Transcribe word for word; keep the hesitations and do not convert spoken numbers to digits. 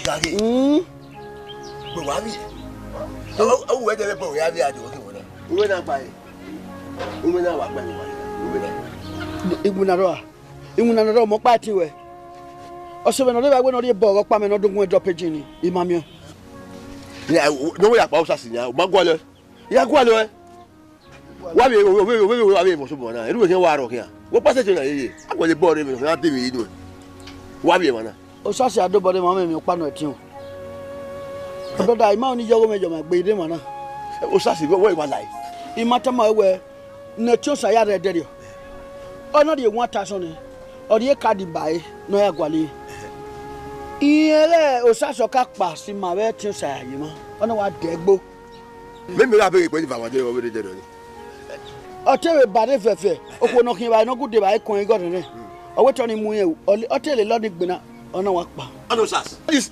Gari. Mm. Wẹ wa vbiẹ. Ọ wẹ dẹ vbe bọ wẹ ya vbiẹ ajo ke wẹ na. Uwẹ na gba e. Uwẹ na wa gba e wa. Uwẹ na. Iwinna rọ a. Iwinna ne ọ rọ mọ ọkpa ẹtin wẹ. Ọse mwẹ ne ọ rre vbe wẹ ne ọ rhie bọ ọghe ọkpa mwẹ ne ọ do gun drop ejin ni, I ma miẹn. Ya, no wẹ ya kpa Osasi nia, u ma gualọ. Ya gualọ ẹ. Wa vbe, wa vbe, wa vbe, wa vbe mọ sobọ na. Eru ẹkẹ wa rọ khian. Wẹ kpa sẹ na yeye. A gualọ bọ rre mwẹ, na de vbe yi nuẹn. Wa vbe emwa na. Osasi a dobọ rre emwa mwẹ ọkpa nọ ẹtin o. Brother, I ma ni yọ ọghe mwẹ yọ ma gbe rre emwa na. Osasi, wẹ, wẹ wa lai. I ma tama wẹ, ne ẹtin Osa ya rre ẹdẹrriọ. Ọ na rhie one thousand nẹ, ọ rhie card ba ẹre ne ọ ya gualọ irẹn. Irẹn ghẹ Osasi ọ ka kpa sẹ ima vbe ẹtin Osa ya ye emwa, ọ na wa dẹ ẹgbo. Mẹ, mẹ gha bẹghe kpẹ ni va wa de, ọ vbe rre dẹdẹ ni. Ọ te vbe ba rre fẹfẹ, okhuo ne ọ khian evbare ne ọ gu de evbare kọn igho rẹnrẹn. Ọ wẹ te ọnii mu irẹn, ọ le, ọ te lele ọnii gbinna, ọ na wa kpa. Ọnọ sas. This